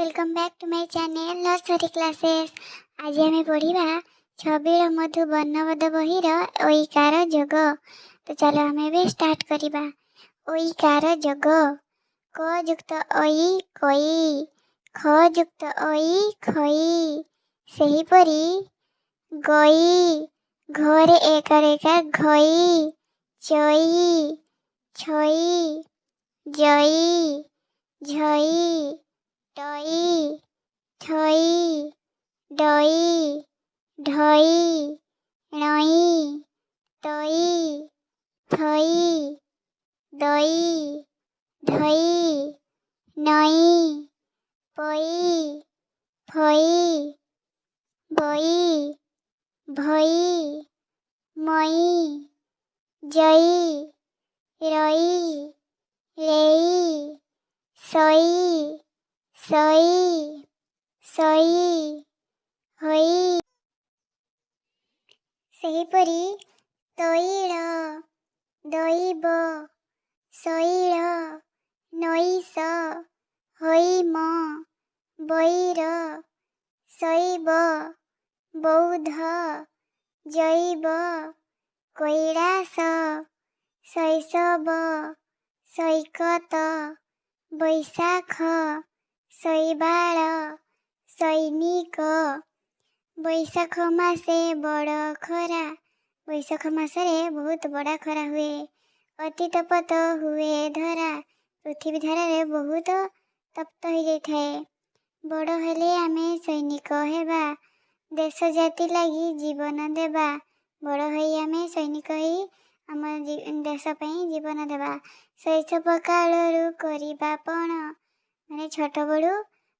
Welcome back to my channel Nursery Classes. ଆଜି ଆମେ ପଢ଼ିବା ଛବିଳ ମଧୁ ବର୍ଣ୍ଣବୋଧ ବହିର ଐକାର ଯୋଗ। ତ ଚାଲ, ଆମେ ଏବେ ଷ୍ଟାର୍ଟ କରିବା। ଐକାର ଯୋଗ। କ ଯୁକ୍ତ ଐ, କଇ। ଖ ଯୁକ୍ତ ଐ, ଖଇ। ସେହିପରି ଗଇ, ଘରେ ଏକାର ଏକାର, ଘଇ। ଚଇ, ଛଇ, ଜଇ, ଝଇ, ଟଇ, ଠଇ, ଡଇ, ଢଇ, ଣଇ, ତଇ, ଥଇ, ଦଇ, ଧଇ, ନଇ, ପଇ, ଫଇ, ବଇ, ଭଇ, ମଇ, ଜଇ, ରଇ, ରେଇ, ସଇ, ସଇ, ସଇ, ହୋଇ। ସେହିପରି ତୈଳ, ଦୈବ, ଶୈଳ, ନୈଶ, হৈମ, ବୈର, ଶୈବ, ବୌଦ୍ଧ, ଜୈବ, କୈଳାସ, ଶୈଶବ, ସୈକତ, ବୈଶାଖ, ଶୈବାଳ, ସୈନିକ। ବୈଶାଖ ମାସେ ବଡ଼ ଖରା। ବୈଶାଖ ମାସରେ ବହୁତ ବଡ଼ ଖରା ହୁଏ। ଅତି ତପତ ହୁଏ ଧରା। ପୃଥିବୀ ଧରାରେ ବହୁତ ତପ୍ତ ହୋଇଯାଇଥାଏ। ବଡ଼ ହେଲେ ଆମେ ସୈନିକ ହେବା, ଦେଶ ଜାତି ଲାଗି ଜୀବନ ଦେବା। ବଡ଼ ହୋଇ ଆମେ ସୈନିକ ହୋଇ ଆମ ଦେଶ ପାଇଁ ଜୀବନ ଦେବା। ଶୈଶବ କାଳରୁ କରିବା ପଣ, ମାନେ ଛୋଟବେଳୁ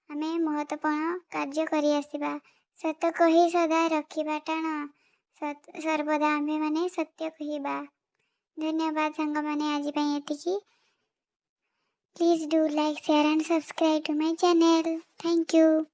ଆମେ ମହତପଣ କାର୍ଯ୍ୟ କରିଆସିବା। ସତ କହି ସଦା ରଖିବା ଟାଣ। ସର୍ବଦା ଆମ୍ଭେମାନେ ସତ୍ୟ କହିବା। ଧନ୍ୟବାଦ ସାଙ୍ଗମାନେ, ଆଜି ପାଇଁ ଏତିକି। Please do like, share and subscribe to my channel. Thank you.